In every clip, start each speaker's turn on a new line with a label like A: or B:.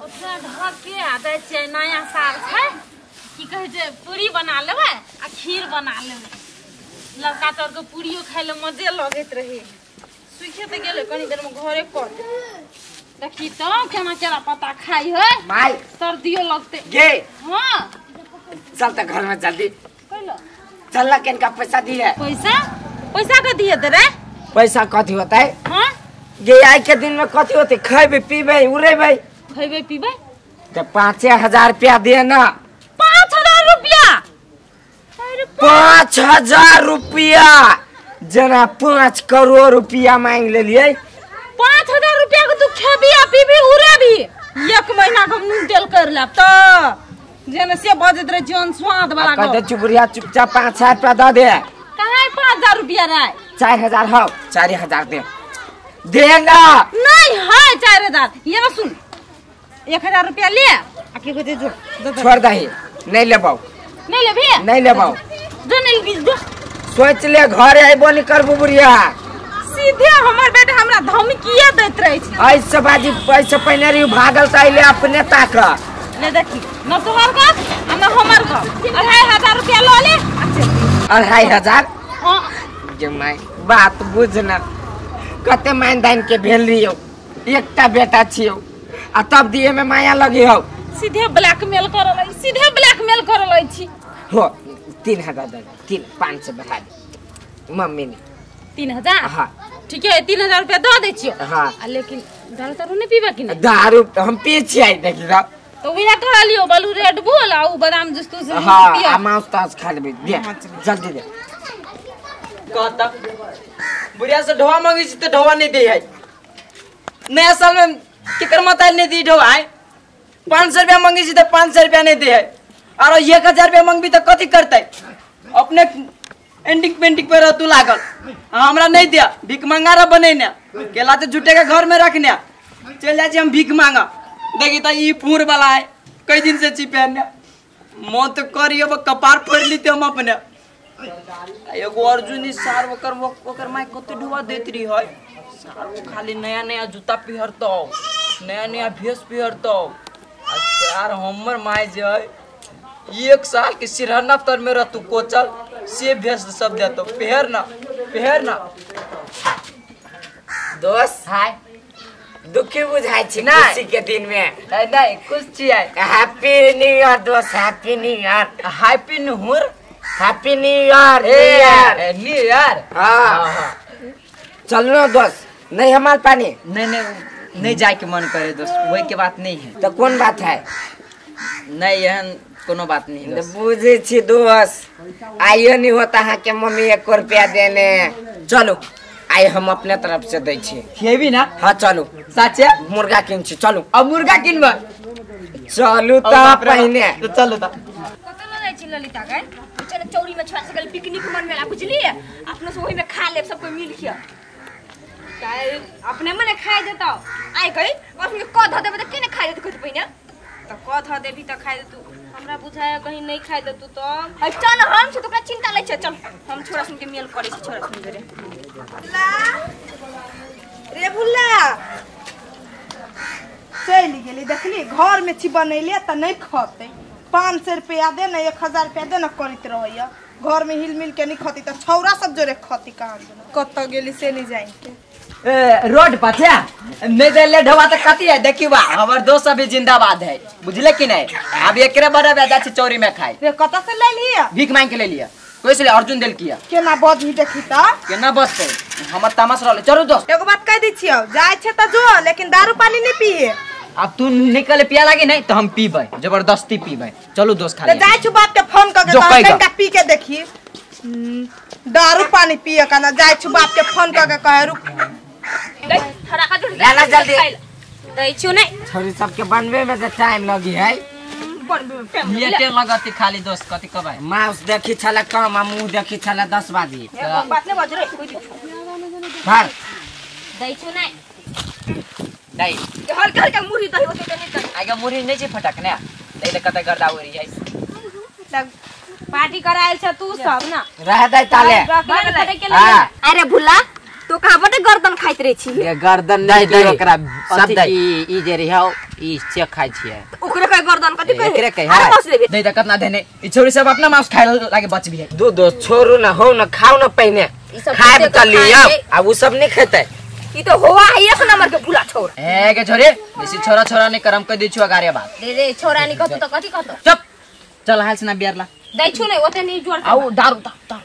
A: ओकरा ढके आ दै छै नया साल छै की कहै छै पूरी बना लेबै आ खीर बना लेबै। लड़का तोर के पूरियो खाय ले मजे लगैत रहे। सुखे त गेलै कनी देर में घरे कट देखी तो केना केना पत्ता खाई है
B: माई
A: सर्दियो लगते
B: गे।
A: हां
B: चल त घर में जल्दी
A: कहलो
B: चल ला केनका पैसा दिए।
A: पैसा पैसा का दिए ते रे?
B: पैसा कथी होता है?
A: हां
B: गे आई के दिन में कथी होते खैबे पीबे उड़ेबे।
A: खैबे पीबे
B: त 5000 रुपया दे ना।
A: 5000 रुपया?
B: 5000 रुपया जना 5 करोड़ रुपया मांग ले लिए।
A: 5000 रुपया के तू खेबी आ पीबी उड़ेबी एक महीना के नून तेल कर लेब त जेने से बजत रहे जन स्वाद वाला
B: कह दे चुपरिया चुपचाप 5000 रुपया the they.
A: कहाँ 5000 रुपया रे?
B: 4000 हो 4000 दे दे ना।
A: नहीं है 4000 ये ना सुन 1000 रुपया ले आ के कहते जो
B: छोड़ दही नहीं लेबौ।
A: नहीं लेबी?
B: नहीं लेबौ
A: जो नहीं लेबी जो
B: सोच ले घर आइबो नहीं करबो बुढ़िया।
A: सीधे हमर बेटा हमरा धमकिया दैत रहे छै।
B: ऐसे बाजी पैसे पहिने रही भागल त आइले अपने ताक
A: ले देखी न तोहर का आ न हमर का 2500 रुपया ल ले।
B: 2500?
A: हां
B: जे my बात बुझ ना कते मान दान के भेल रियो एकटा बेटा छियो आ तब दिए में माया लगी हो।
A: सीधे ब्लैकमेल करल सीधे ब्लैकमेल करल छी।
B: हो 3000 दे 3 500 बढ़ा दे मम्मी ने।
A: 3000?
B: हां
A: ठीक है 3000 रुपया the they छियो।
B: हां
A: आ लेकिन दारू तारू नहीं पीबा कि नहीं?
B: दारू हम पी छियै देखी रा
A: तो वही कह लियो बलू रेड बुल आ उ बादाम जूस तू से
B: हां आ मांस तास खा लेबे दे जल्दी दे।
C: कहता बुढ़िया से ढोवा मांगी छी त ढोवा नहीं दे है। नया साल में केकर माता नहीं दी ढोवा है। 500 रुपया मांगी छी त 500 रुपया नहीं दे है और 1000 रुपया मांगबी त कथी करतै अपने एंडिंग पेंटिंग पर तू लागल हमरा नहीं दिया भीख मंगा रहा बनेने केला तो झूठे के घर में रखने चल जा हम भीख मांगा। देखी त ई फूर वाला है कई दिन से चिपे मन तो करियो कपार फोड़ लीते हम अपने। एगो अर्जुन सार ओकर ओकर my कते ढुआ देत रही है सार वो खाली नया नया जूता पहिरतौ नया नया भेस पहिरतौ आ सार हमर my जे है एक साल के सिरहना तर में रहतु कोचल से भेस सब देतो पहिर ना पहिर ना।
B: दोस्त हाय दुखी बुझाय छी खुशी के दिन में।
C: नहीं नहीं खुश छियै।
B: हैप्पी न्यू ईयर दोस्त happy new year.
C: Happy new year
B: happy new year
C: new year.
B: हां चलो दोस्त नहीं हमार पानी
C: नहीं नहीं नहीं जाए के मन करे दोस्त वही के बात नहीं है।
B: तो कौन बात है?
C: नहीं एहन कोनो बात नहीं है।
B: बुझे छी दोस्त आइयो नहीं होता है के मम्मी 1 रुपया देने। चलो आई हम अपने तरफ से दै छी
C: खेबी ना?
B: हाँ चलो
C: साचे
B: मुर्गा किन छी चलो।
C: अब मुर्गा किनबै?
B: चलू त पहिने
C: तो चलू त
D: कतौ ल जाइ छी ललिता गै चल चौरी में छोड़ा सकल पिकनिक मनमेला बुझलिए अपने से ओही में खा लेब सब कोई मिल के काहे अपने मने खाइ देतौ आइ गई उसमें क ध देबे त केने खाइ देतौ कत पहिने
A: त क ध देबी त खाइ देतौ हमरा बुझाया कहीं नहीं खाइ देतौ त
D: चल हम से तोरा चिंता लै छै चल हम छोरा सुन के मेल करै छी छोरा सुन रे
E: ला रे भुल्ला चलि गेली देखली घर में छी बनैले त नहीं खतै 500 रुपया दे न 1000 रुपया दे न करैत रहैया घर में हिल मिल के नहीं खती त छौरा सब जोरे खती कहां कत गेली से नहीं जाइन के
C: रोड पर थे नहीं देले ढोवा त कथी है देखी बा हमर दोस्त अभी जिंदाबाद है बुझले कि नहीं। अब एकरे बड़ा जा छी चौरी में खाए
E: रे कत से ले लिया?
C: भीख मांग के ले लिया कैसे अर्जुन देल किया
E: केना बजही देखी त
C: केना बजतै हमर तमाश रहले। चलू दोस्त
E: एगो बात कह दै छियौ जाय छै त जो लेकिन दारू पानी नहीं पीए।
C: अब तू निकल पिया लागी नहीं तो हम पीबै जबरदस्ती पीबै। चलू दोस्त खा
E: ले जाय छु बाप के फोन क के कह पी के देखी दारू पानी पिए का ना जाय छु बाप के फोन क के कह रुक
D: थोड़ा का
B: ना जल्दी
D: दै छु नहीं
B: छोरी सबके बनबे में त टाइम लगी है
C: लेटे लगती खाली दोस्त कथी कहबै
B: माउस देखी छला कम आ मुंह देखी छला 10 बाजी
D: बात नै बज रे कोई
B: धर
D: दै छु नहीं
C: दै
D: हल्का हल्का मुरही दही ओते त नहीं
C: आगे मुरही नहीं छै फटक ने दै त कते गर्दा उड़ी जाइ
A: त पार्टी करायल छ तू सब ना
B: रह दे ताले।
D: अरे भुल्ला तो कहाँ बटे गर्दन खाइत रहे छी
C: ये गर्दन नहीं ओकरा
B: सब
C: ई जे रही हौ
B: ई से खाइ छियै
D: ओकरे कह गर्दन कथि कह
C: एकरे कह है नहीं त कतना देने ई छोरी सब अपना मांस खाए लागे बच भी है
B: दू दोस्त छोड़ू ना हो ना खाओ ना पहिने खाए त लियो आ उ सब नहीं खेतै
D: ई तो होवा है एक नंबर के बुला छोरा
C: ए के छोरे बेसी छोरा छोरा नहीं करम कह दै छु अगारे बात
A: रे रे छोरा नहीं कहतो त कथि कहतो
C: चुप चल हाल से ना बियर ला
A: दै छु नै ओते नहीं जोर
C: आउ दारू दारू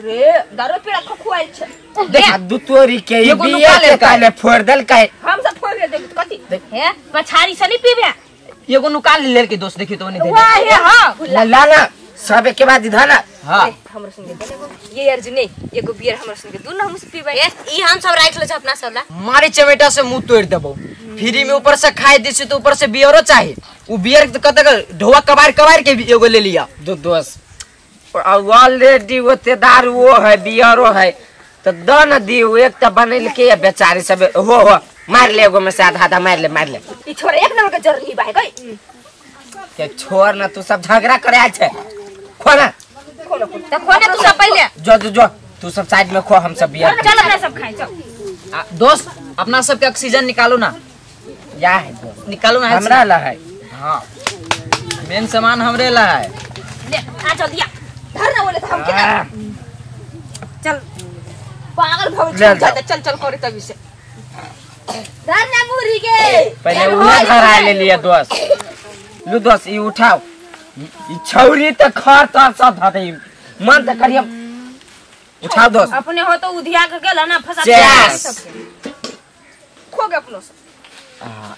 D: रे दारू पीड़ा खखुआइल छ
B: देख दू तोरी के ई बियर के काले फोड़ देल काय
D: हम सब फोड़ दे कथि
A: हे पछाड़ी से नहीं पीबे
C: एगो नुकाल ले के दोस्त देखियो तो नहीं दे
A: वाह हे हां
B: ला ना सब के बाद इधर ना
C: हां
D: हमरो संगे ये अर्जुन ने एगो बियर हमरो संगे दू ना हम से पीबे
A: ई हम सब राख ले छ अपना सब ला
C: मारे चमेटा से मुंह तोड़ देबो फ्री में ऊपर से खाए दिस तो ऊपर से बियरो चाहे उ बियर कत ढोवा कबार कबार के एगो ले लिया
B: दो दोस्त ऑलरेडी ओते दारू वो है बियरो है तो द न दियो एक त बनैल के बेचारी सब हो हो मार ले एगो में से आधा आधा मार ले
D: ई छोरा एक नंबर के जरनी बा गई
B: के छोड़ ना तू सब झगड़ा करे आल छे खो ना
A: त खो ना तू सब पहिले
B: जो जो जो तू सब साइड में खो हम सब बियर
A: चल अपना सब खाई चल
C: दोस्त अपना सब के ऑक्सीजन निकालो ना
B: या है दोस्त
C: निकालो ना
B: हमरा ला है
C: हां मेन सामान हमरे ला है
D: ले आ चल दिया धर ना बोले तो हम केना चल पागल भव चल चल चल करे तभी से
A: धर ना मुरी के
B: पहले उहे धरा ले लिया दोस्त लू दोस्त ई उठाओ ई छौरी त खर तर सब धते मन त करियो उठाओ दोस्त
A: अपने हो तो उधिया के गेल ना फसा
D: खो गए अपनो सब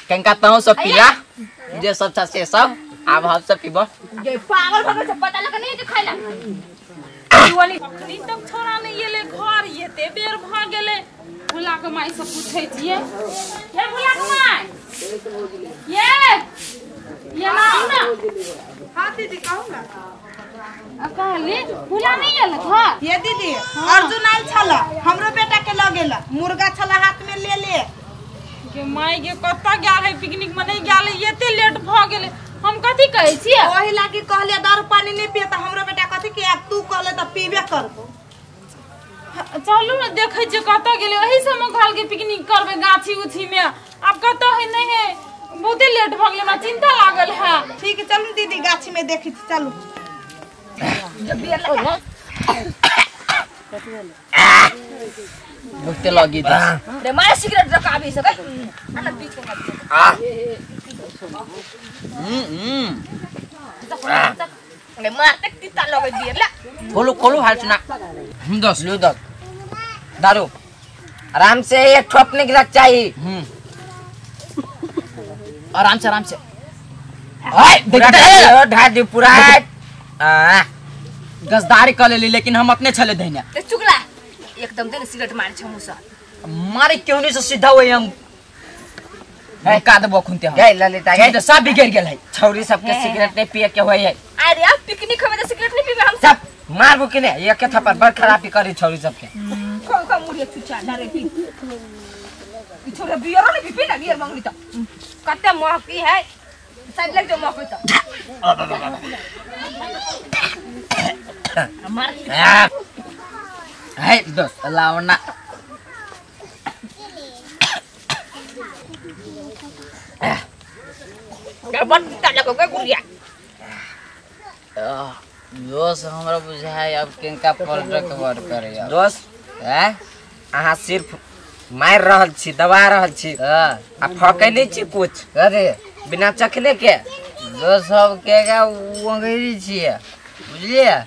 C: कंका तहो सब पीला जे सब छ से सब अब हम सब पीबो
D: ये पागल भगल से पता लगा नहीं के खाइला
A: वाली अखनी तक छोरा नहीं एले घर येते बेर भ गेले भुला के माई से पूछै छियै हे भुला के माई ये लाओ ना
E: हां दीदी कहू ना
A: अब कहली भुला नहीं एले घर
E: ये दीदी अर्जुन आयल छला हमरो बेटा के लगेला मुर्गा छला हाथ में ले ले
A: के माई के कत गेल है पिकनिक में नहीं गेल एते लेट भ गेले हम कथि कहै छियै
E: ओही लागी कहलिए दारू पानी नहीं पिए त हमरो बेटा कथि कि आब तू कहले त पीबे करबो
A: चलू ना देखै छियै कत गेलै ओही सब में कहल के पिकनिक करबै गाछी उछी में आब कत है नहीं है बहुते लेट भ गेलै हमरा चिंता लागल है
E: ठीक है चलू दीदी गाछी में देखै छी चलू
C: बहुते लगी
D: रे मारे सिगरेट रखा अभी से आना पी के
B: आ
D: रे मार तक तीता लगे बियर ला
C: खोलो खोलो हाल सुना हम दोस्त
B: लू दोस्त दारू आराम से एक ठोप निकला चाहिए
C: आराम से आराम से ओए देखते
B: ढा दी पूरा आ
C: गजदारी कर लेली लेकिन हम अपने छले धइना
D: ते चुगला एकदम देने सिगरेट मारे छ मुसा
C: मारे क्यों नहीं से सीधा वही हम का देबो खुनते हम
B: गए ललिता गए
C: तो सब बिगड़ गेल है
B: छौरी सबके सिगरेट नहीं पिए के होय है
D: अरे आप पिकनिक हमें तो सिगरेट नहीं पीबे हम
B: सब मारबो कि नहीं एक थप्पड़ बड़ खराबी करी छौरी सबके
D: खो खो मुड़िया चुचा ना रे पी ई छोरा बियर नहीं पीबे ना बियर मांगली त कते महकी है साइड लग जो महकी त
B: मार है दोस्त लावना
D: बड़ लगो के गुड़िया
C: दोस्त हमरा बुझाय अब किनका पलटक वर करे
B: दोस्त हैं अहाँ सिर्फ मार रहल छी दबा रहल छी आ फकै नहीं छी कुछ
C: अरे
B: बिना चखने के
C: दोस्त सब के का अंग्रेजी छियै बुझलियै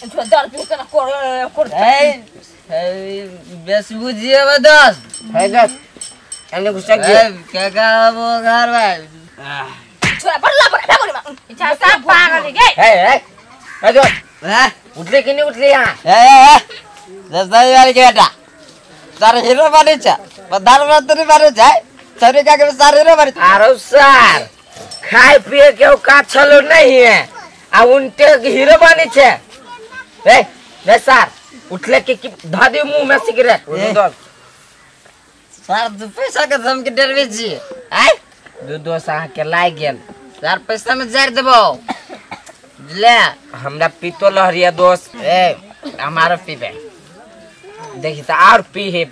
D: जो दर्द पे केना कर कर
C: ए बेस बुझिए दोस्त
B: है दोस्त एने गुस्सा के
C: के का वो घर भाई
D: छोरा बड़ला बड़ा भागो रे
A: इच्छा सब पागल है गए
B: ए ए ए दोस्त उठले कि नहीं उठले यहाँ
C: ए दोस्त वाली के बेटा सारे हीरो बने छ प्रधानमंत्री बने छ सरे का के सारे हीरो बने
B: आरो सर खाए पिए के औकात छलो नहीं है आ उनटे हीरो बने छे ए ले सर उठले के धा दे मुंह में सिगरेट
C: सर दू पैसा के धमकी डरबे छी आय
B: दू दोस्त अहाँ के लाग गेल
C: सर पैसा में जारि देबो बुझले
B: हमरा पीतो लहरिया दोस्त ए हमारा पीबे देखी तो और पी है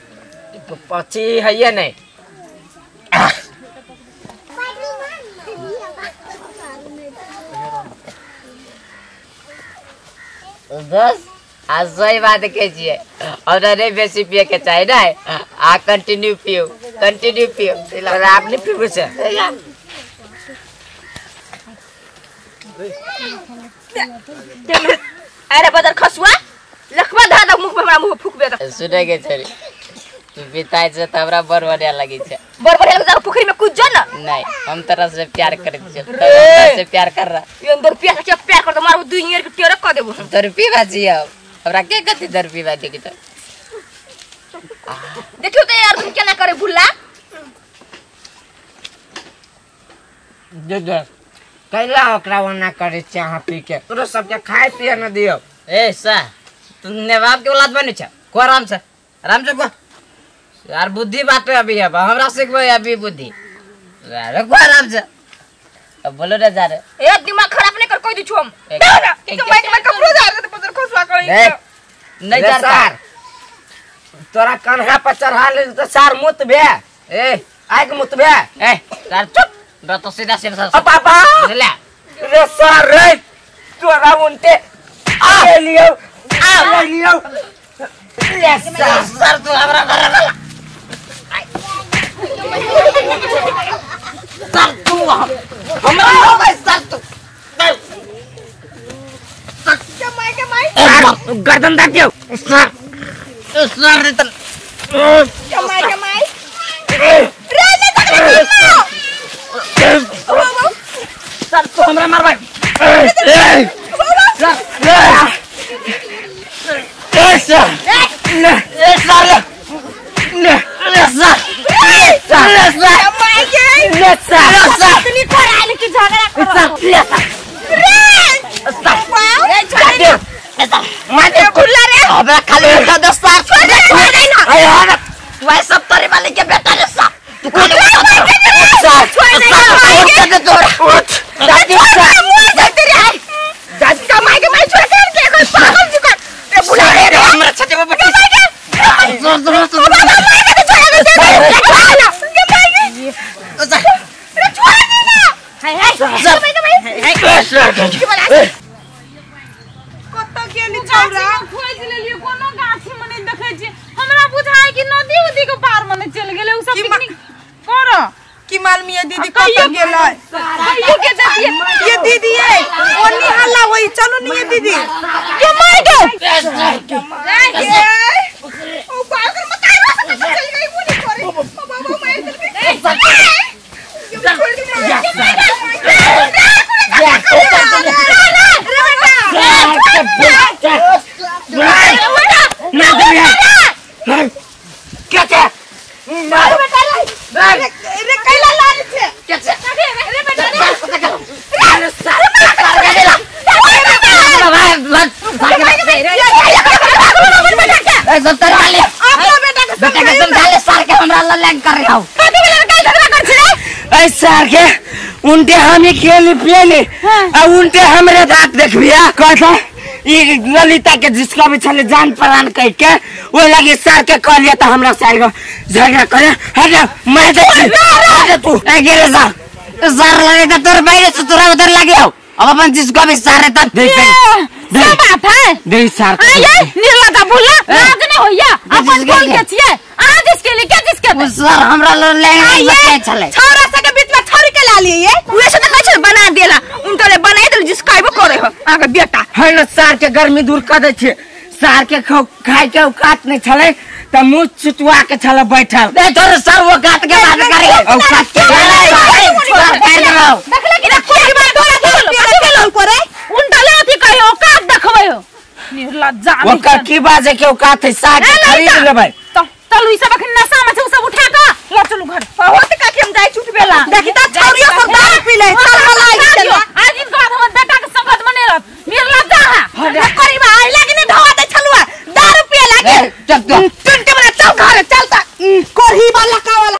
B: तो पची है ये नहीं।
F: बस आ सही बात कहै छियै हमरा नहीं बेसी पिए के चाही नै आ कंटिन्यू पियो कंटिन्यू पियो
B: आप नहीं पीबै छै
D: अरे बदर खसुआ लखवा धा दक मुख में हमरा मुंह फुकबे त
F: सुनै के छरी तू बिताइ छै त हमरा बड़ बढ़िया लगै छै
D: बड़ बढ़िया लगै पोखरी में कूद जो ना
F: नहीं हम तरह से प्यार करै छियै तोरा से प्यार कर रहा
D: ये अंदर प्यार के प्यार कर त मारबो 2 ईयर के टेरक क देबो
F: दरपी बाजी अब हमरा के कथि दरपी बाजी के त
D: देखियो त यार तुम केना करे भुल्ला
B: दे दे कैला ओकरा ओना करे छै अहाँ पी के तोरो सबके खाय पिए न दियो
C: ए सा तू नवाब के औलाद बनै छ को आराम से को यार बुद्धि बात अभी अब हमरा सिखबै अभी बुद्धि अरे को आराम से अब बोलो रे जा रे
D: ए दिमाग खराब नहीं कर कोई दी छु हम तो माइक में कपड़ो जा रे तो खसुआ कहीं
C: नहीं जा
B: सार तोरा कन्हा पर चढ़ा ले तो सार मुत भे
C: ए
B: आइक मुत भे
C: ए सार चुप बे तो सीधा सीधा
B: अ पापा
C: बुझला
B: रे सार रे तोरा उनते आ ले लियो आ ले लियो ले सार
C: सार तू हमरा घर वाला सार तू हमरा हो गई सार तू
E: के माई
B: गर्दन दाब दियो सार
C: सार रे तन
E: के माई रे ने तक
C: सर तू हमरा मारबै सर
B: ए सर ले सर ले ले सर ले सर
E: माई के
B: ले सर
A: इतनी कराल के झगड़ा करो
B: सर ले सर
E: रे
B: सर
E: रे छोड़
B: दे सर मार दे
E: खुला रे
C: हमरा खाली उठा दे सर
E: छोड़ दे ना
B: अरे यार
C: तू आई सब तोरे वाले के बेटा रे सर तू खाली उठा दे
B: सर
E: छोड़ दे
C: सर उठा दे तोरा
B: उठ दादी सर
E: मुंह से तेरे दादी का माई के माई छोड़ के के कोई पागल जी कर रे बुला रे
C: रे हमरा छते पे बैठी जोर जोर जोर
E: बाबा माई के छोड़ दे के माई के
C: सर
E: रे छोड़ दे ना
A: हाय हाय
C: सर
B: सर
E: के बोला कत गेली छौरा
A: खोज लेलियो कोनो गाछी में नहीं देखै छी हमरा बुझाय कि नदी उदी के पार में नहीं चल गेलै उ सब पिकनिक कर
E: की मालूम ये दीदी कत गेलै
A: कहियो के देखिए
E: ये दीदी ये ओनी हल्ला होई चलो नी ये दीदी
A: के मार दो
E: ए ओ पागल मत आयो से चल गई वो नहीं करे बाबा मैं चल गई ये छोड़ दे
B: ना दे यार क्या क्या
E: रे बेटा रे रे कैला लाल छे
C: क्या छे
E: रे बेटा रे
B: अरे सर
C: ए सब तोरे वाले
E: अपना बेटा के
C: बेटा के समझा ले सर के हमरा लल्लन कर रहा हूं
A: कथी वाला लड़का झगड़ा कर छे
B: ऐ सर के उनते हम ही खेली पियली आ उनते हमरे दांत देखबिया कहता ई ललिता के जिसका भी छले जान प्राण कह के ओइ लगी सर के कहलिए त हमरा से आइगो झगड़ा करे हट मैं दे हट तू
C: ए गिरे सर सर लगे त तोर बाहर से तोरा उधर लगे आओ अब अपन जिसको भी सर है तब
B: देख
A: सब बात है
B: देख सर
A: आ ये निर्लज्जा भुल्ला लाज नहीं होइया अपन बोल के छियै अहाँ जिसके लिए के जिसके
C: उ सर हमरा लल्लन बच्चे छले
E: छौरा सब के बीच में छौरी के ला लिए
D: उहे से त कहै छै बना देला उनका ले बनाई देल जिसका आइबो करे हो अहाँ के बेटा
B: है न सार के गर्मी दूर कर दै छियै सार के खाय के औकात नहीं छले त मुंह चुटवा के छले बैठल
C: ए तोर सर वो गात के बात करे
B: औकात के
C: सर कर रहा
A: देखले कि ना कोई बात तोरा कथी भेलौ
E: करे
A: उनटा ले अथी कहियो औकात देखबै हो निर्लज्जा
B: ओकर की बाजे के औकात है सार के खरीद लेबै
A: तो चलू ई सब अखन नशा में छै उ सब उठा के ल चलू घर
D: बहुत काकी हम जाय छूट बेला
E: देखी त छौरियो सब दारू पी ले चल मलाई